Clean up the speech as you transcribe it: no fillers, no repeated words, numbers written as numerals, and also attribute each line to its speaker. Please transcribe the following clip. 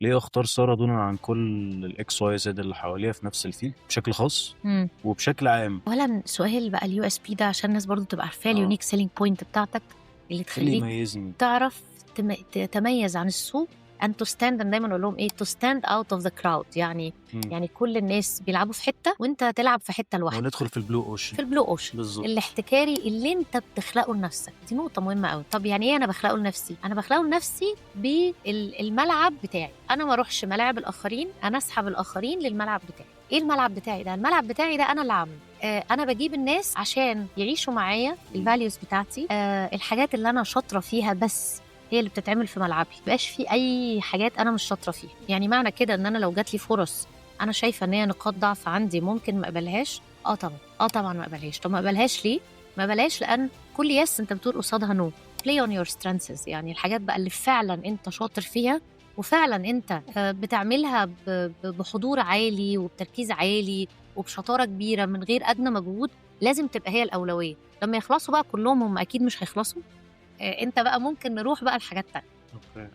Speaker 1: ليه اختار ساره دونا عن كل ال X Y Z اللي حواليها في نفس ال field بشكل خاص وبشكل عام؟
Speaker 2: اولا سؤال بقى ال USP ده عشان الناس برضو تبقى عارفاه، ال unique selling point بتاعتك اللي
Speaker 1: اللي
Speaker 2: تخليك
Speaker 1: يميزني.
Speaker 2: تعرف تتميز عن السوق and to stand. انا دايما اقول لهم ايه؟ to stand out of the crowd، يعني يعني كل الناس بيلعبوا في حتة وانت تلعب في حتة لوحدك.
Speaker 1: وندخل في ال blue ocean.
Speaker 2: في ال blue ocean. الاحتكاري اللي انت بتخلقه لنفسك، دي نقطة مهمة قوي. طب يعني ايه انا بخلقه لنفسي؟ انا بخلقه لنفسي بالملعب بتاعي، انا ما اروحش ملاعب الاخرين، انا اسحب الاخرين للملعب بتاعي. ايه الملعب بتاعي ده؟ الملعب بتاعي ده انا اللي عامله. انا بجيب الناس عشان يعيشوا معايا ال values بتاعتي، الحاجات اللي انا شاطرة فيها بس هي اللي بتتعمل في ملعبي، مبقاش في اي حاجات انا مش شاطرة فيها. يعني معنى كده ان انا لو جات لي فرص انا شايفه ان هي نقاط ضعف عندي ممكن ما اقبلهاش؟ اه طبعا، اه طبعا ما اقبلهاش. طب ما اقبلهاش ليه؟ ما اقبلهاش لان كل yes انت بتقول قصادها no. play on your strengths، يعني الحاجات بقى اللي فعلا انت شاطر فيها وفعلا انت بتعملها بحضور عالي وبتركيز عالي وبشطاره كبيرة من غير ادنى مجهود، لازم تبقى هي الاولويه. لما يخلصوا بقى كلهم، هم اكيد مش هيخلصوا، انت بقى ممكن نروح بقى لحاجات تانية.